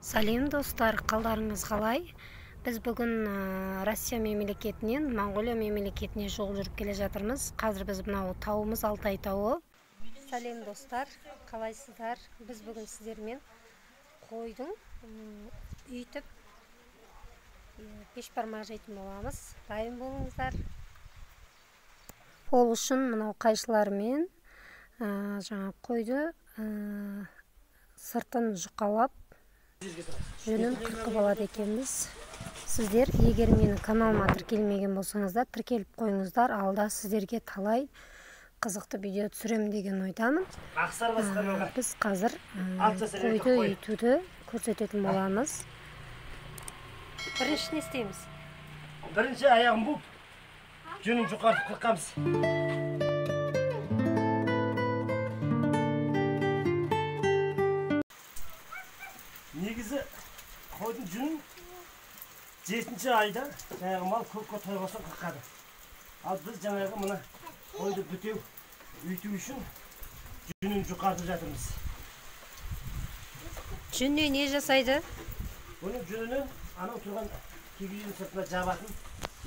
Сәлем достар, қалдарыңыз қалай? Біз бүгін Россия мемлекетінен Моңғолия мемлекетіне жол жүріп келе жатырмыз. Қазір біз мынау тауымыз Алтай тауы. Сәлем достар, қалайсыздар? Біз бүгін сіздермен қойдың үйтіп бешбармақ жейтін боламыз. Дайын болыңыздар. Ол үшін мынау қайшылармен жаңа қойды сыртын жұқалап жүнін қырқып алады екенбіз. Сіздер егер менің каналыма тіркелмеген болсаңыздар, тіркеліп қойыңыздар. Алда сіздерге талай қызықты видео түсіремін деген ойдамын. Біз қазір қойды үйтуді көрсететін боламыз. Бірінші не істейміз? Бірінші аяғын буып, жүнін жұқартып қырқамыз. Негізі қойдың жүнін 7-ші айда жаңағы мал көкке тойғасын қырқады. Ал біз жаңағы мына қойды бітеу үйту үшін жүнін жұқартып жатырмыз. Жүніне не жасайды? Бұның жүнінен анау тұрған кигіздің сыртына жабатын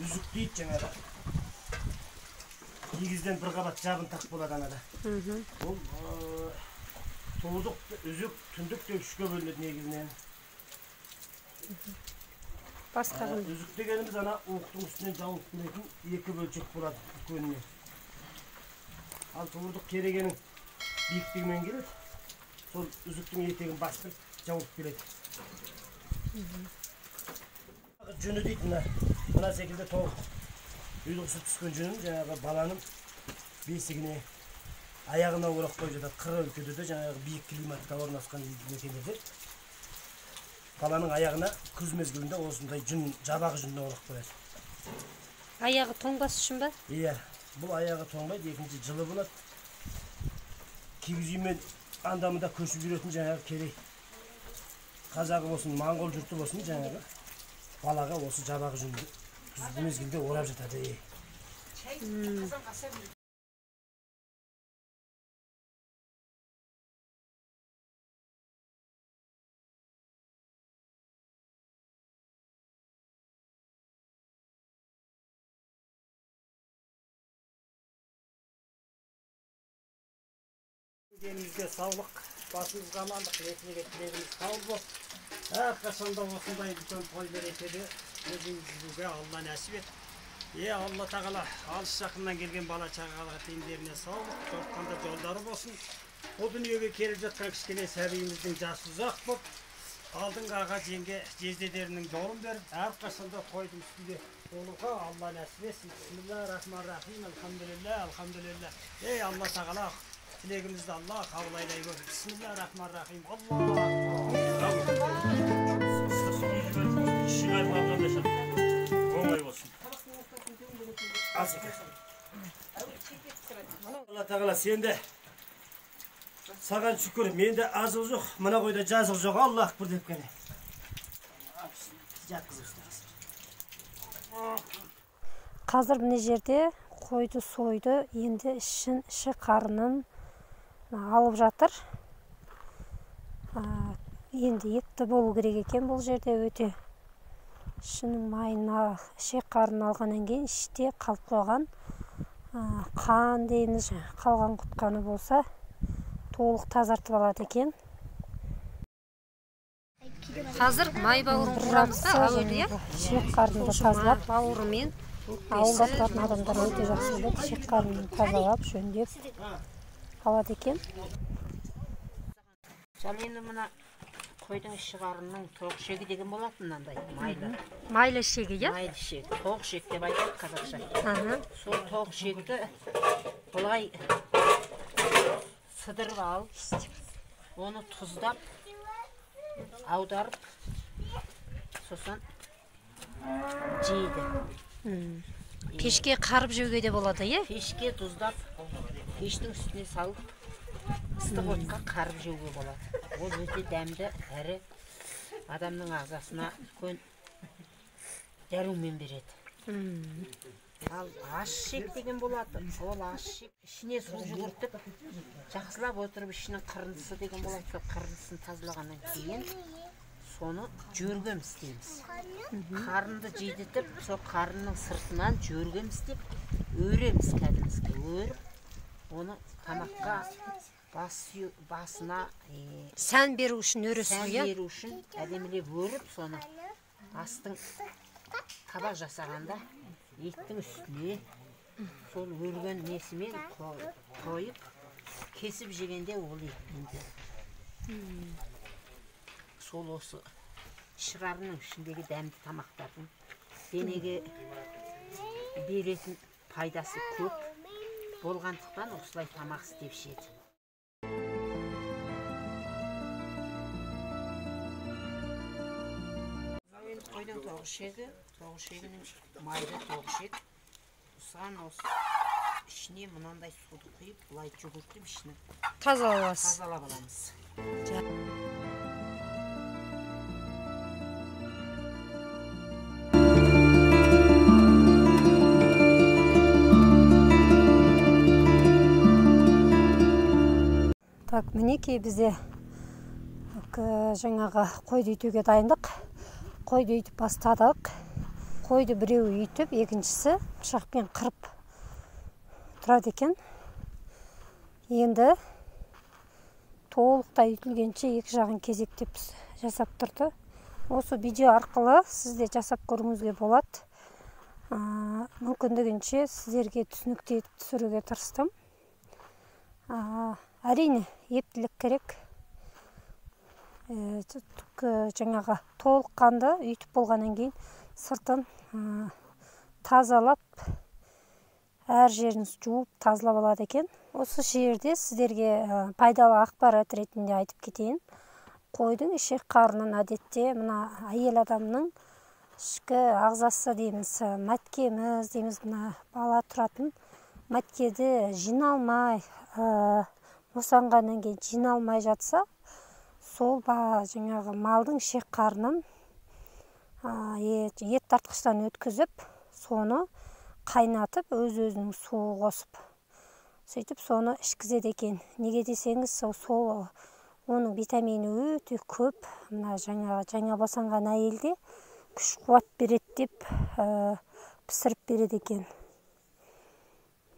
үзік дейді жаңағы. Кигізден бір қабат жабын тақ болады анада. Ол туылдық, үзік, түндік деп үшке бөлінеді негізінен. Басқа үзік дегеніміз ана уықтың үстінен жауып келетін екі бөлшек болады үлкеніне. Ал туылдық керегенің биіктігімен келеді. Сол үзіктің етегін бастырып жауып келеді. Жүні дейді мына. Мына секілді толық ұйғысы түскен жүнін жаңағы баланың бесігіне, аяғына орап қойып жатады. Қыр өлкеде де жаңағы биік климатқа орналасқан мекендерде баланың аяғына күз мезгілінде осындай жүн, жабағы жүнін орап қояды. Аяғы тоңбас үшін ба? Иә, бұл аяғы тоңбайды, екінші жылы болады. Кигіз үймен анда-мында көшіп жүретін жаңағы керей қазағы болсын, моңғол жұрты болсын, жаңағы балаға осы жабағы жүнді күз мезгілінде орап жатады. Денімізге саулық, басымызға амандық, ниетімізге тілегіміз қабыл болсын. Әрқашанда осындай үлкен той мерекеде өзімізге Алла нәсіп ет. Е, Алла тағала алыс жақыннан келген бала шағаға дендеріне саулық, жортқанда жолдары болсын. Бұл дүниеге келіп жатқан кішкене сәбиіміздің жасы ұзақ болып, алдыңғы аға жеңге жездедерінің жолын беріп, әрқашанда тойдың үстінде болуға Алла нәсіп етсін. Бисмиллахир-рахманир-рахим, алхамдулилля, алхамдулилля. Ей, Алла тағала тілегімізді Алла қабыл айлай көр. Бисмиллахир-рахманир-рахим. Оңай болсын. Алла тағала сенде саған шүкір, менде азық жоқ, мына қойда жазық жоқ, Алла акбар деп кәне. Жатқызып ұстаңыз. Қазір мына жерде қойды сойды, енді іші қарнын алып жатыр. Енді етті болу керек екен бұл жерде өте. Ішінің майын, ішек қарнын алғаннан кейін іште қалып қойған қан дейміз, қалған құтқаны болса толық тазартып алады екен. Қазір май бауырын қуырамыз да, әуелі, иә? Ішек қарнды тазалап, бауырымен ауылда тұратын адамдар өте жақсы біледі, ішек қарнын тазалап, жөндеп алады екен. Енді мына қойдың іші қарнының тоқ ішегі деген болады мынандай, майлы. Майлы ішегі, иә? Майлы ішегі, тоқ ішек деп айтады қазақша. Сол тоқ ішекті былай сыдырып алып, оны тұздап, аударып, сосын жейді. Пешке қарып жеуге де болады, иә? Пешке тұздап, пештің үстіне салып, ыстық отқа қарып жеуге болады. Ол өте дәмді, әрі адамның ағзасына үлкен дәрумен береді. Ал ащы ішек деген болады. Ол ащы ішек ішіне су жүгіртіп, жақсылап отырып ішінің қырындысы деген болады. Сол қырындысын тазалағаннан кейін Соны жөргем істейміз. Қарынды жидітіп, сол қарынның сыртынан жөргем істеп, өреміз кәдімгі. Өріп, оны тамаққа басына сән беру үшін өресіз, сән беру үшін әдемілеп өріп, соны астың табақ жасағанда еттің үстіне сол өрген несімен қойып кесіп жегенде ол етпен де. Сол осы ішіқарынның ішіндегі дәмді тамақтардың денеге беретін пайдасы көп болғандықтан осылай тамақ істеп ішеді. Қойдың тоғышегі, тоғышегінің майлы тоғышек. Осыған осы ішіне мынандай суды құйып, былай жүгіртіп ішіне тазалап аласыз. Тазалап аламыз. Так, мінекей бізде жаңағы қойды үйтуге дайындық. Қойды үйтіп бастадық. Қойды біреуі үйтіп, екіншісі пышақпен қырып тұрады екен. Енді толықтай үйтілгенше екі жағын кезектеп жасап тұрды. Осы видео арқылы сіз де жасап көруіңізге болады. Мүмкіндігінше сіздерге түсінікті етіп түсіруге тырыстым. Әрине, ептілік керек. Жаңағы толыққанды үйтіп болғаннан кейін сыртын тазалап, әр жерін жуып тазалап алады екен. Осы жерде сіздерге пайдалы ақпарат ретінде айтып кетейін. Қойдың ішек қарнын әдетте мына әйел адамның ішкі ағзасы дейміз, мәткеміз дейміз, мына бала тұратын мәткеде жиналмай, босанғаннан кейін жиналмай жатса, сол жаңағы малдың ішек қарнын ет тартқыштан өткізіп, соны қайнатып, өз-өзінің суы қосып, сөйтіп соны ішкізеді екен. Неге десеңіз, сол оның витамині өте көп. Мына жаңа босанған әйелде күш қуат береді деп пісіріп береді екен.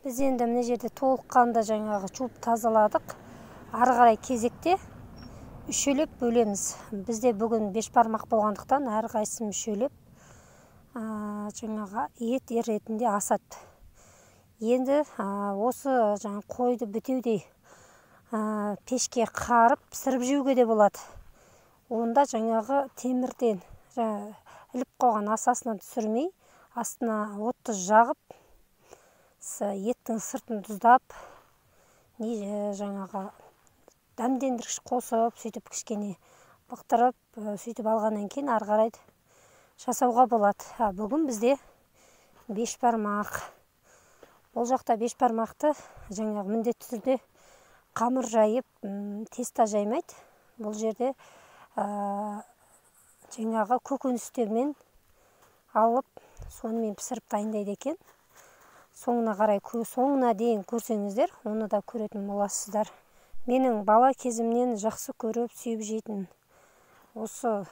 Біз енді мына жерде толыққанды жаңағы жуып тазаладық. Ары қарай кезекте үшелеп бөлеміз. Бізде бүгін бешбармақ болғандықтан әрқайсысын мүшелеп жаңағы ет ретінде асады. Енді осы жаңа қойды бітеудей пешке қарып пісіріп жеуге де болады. Онда жаңағы темірден іліп қойған асасынан түсірмей, астына отты жағып, еттің сыртын тұздап, жаңағы дәмдендіргіш қосып, сөйтіп кішкене бықтырып, сөйтіп алғаннан кейін ары қарай жасауға болады. Бүгін бізде бешбармақ. Бұл жақта бешбармақты жаңағы міндетті түрде қамыр жайып, теста жаймайды. Бұл жерде жаңағы көкөністермен алып, сонымен пісіріп дайындайды екен. Соңына қарай, соңына дейін көрсеңіздер, оны да көретін боласыздар. Менің бала кезімнен жақсы көріп, сүйіп жейтін осы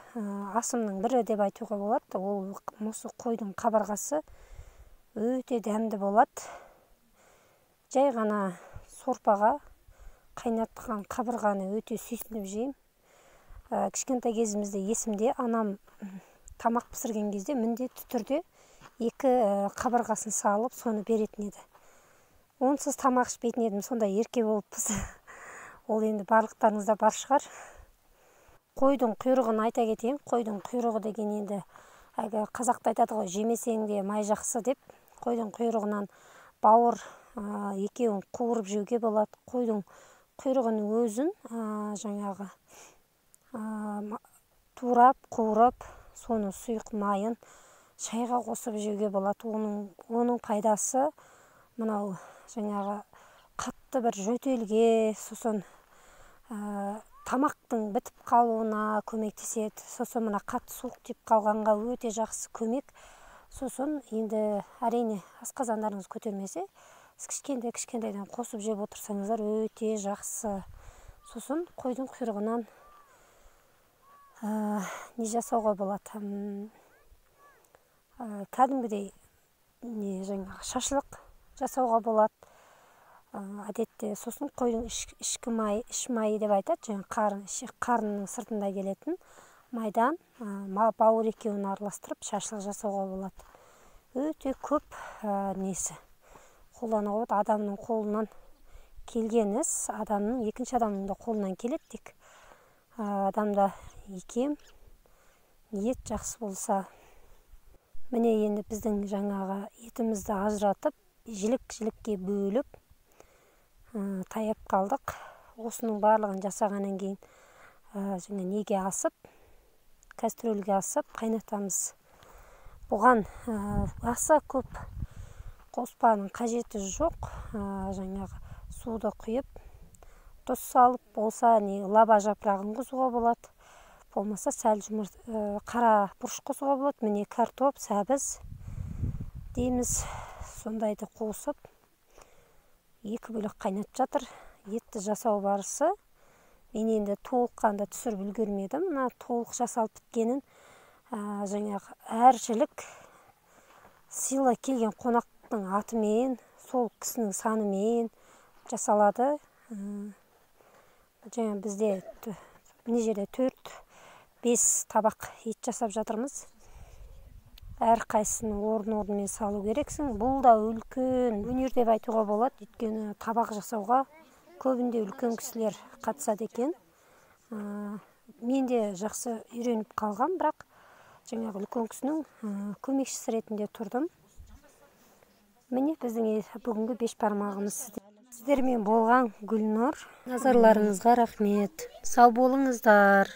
асымның бірі деп айтуға болады. Ол осы қойдың қабырғасы өте дәмді болады. Жай ғана сорпаға қайнатқан қабырғаны өте сүйсініп жеймін. Кішкентай кезімізде есімде анам тамақ пісірген кезде міндетті түрде екі қабырғасын салып соны беретін еді. Онсыз тамақ ішпейтін едім, сондай ерке болыппыз. Ол енді барлықтарыңызда бар шығар. Қойдың құйрығын айта кетейін. Қойдың құйрығы деген енді әлгі қазақта айтады ғой, жемесең де май жақсы деп. Қойдың құйрығынан бауыр екеуін қуырып жеуге болады. Қойдың құйрығының өзін жаңағы турап, қуырып, соны сұйық майын шайға қосып жеуге болады. Оның пайдасы мынау жаңағы қатты бір жөтелге, сосын тамақтың бітіп қалуына көмектеседі. Сосын мына қатты суық тиіп қалғанға өте жақсы көмек. Сосын енді әрине асқазандарыңыз көтермесе, сіз кішкентай-кішкентайдан қосып жеп отырсаңыздар өте жақсы. Сосын қойдың құйрығынан Не жасауға болады? Кәдімгідей не жаңағы шашлық жасауға болады. Әдетте сосын қойдың ішкі майы, іш майы деп айтады, жаңа қарын, қарынның сыртында келетін майдан бауыр екеуін араластырып шашлық жасауға болады. Өте көп несі қолдануға болады. Адамның қолынан келген іс, адамның екінші адамның да қолынан келеді, тек адамда икем, ниет жақсы болса. Міне енді біздің жаңағы етімізді ажыратып, жілік-жілікке бөліп таяп қалдық. Осының барлығын жасағаннан кейін жаңа неге асып, кастрюльге асып қайнатамыз. Бұған аса көп қоспаның қажеті жоқ. Жаңағы суды құйып, тұз салып, болса не лаба жапырағын қосуға болады, болмаса сәл қара бұрыш қосуға болады. Міне картоп, сәбіз дейміз, сондайды қосып екі бөлек қайнатып жатыр. Етті жасау барысы мен енді толыққанды түсіріп үлгермедім. Мына толық жасалып біткенін жаңағы әр жілік сыйлы келген қонақтың атымен, сол кісінің санымен жасалады. Жаңа бізде мына жерде 4-5 табақ ет жасап жатырмыз. Әр қайсысын орын-орнымен салу керексің. Бұл да үлкен өнер деп айтуға болады, өйткені табақ жасауға көбінде үлкен кісілер қатысады екен. Мен де жақсы үйреніп қалғам, бірақ жаңағы үлкен кісінің көмекшісі ретінде тұрдым. Міне біздің бүгінгі бешбармағымыз. Сіздермен болған Гүлнұр. Назарларыңызға рахмет. Сау болыңыздар.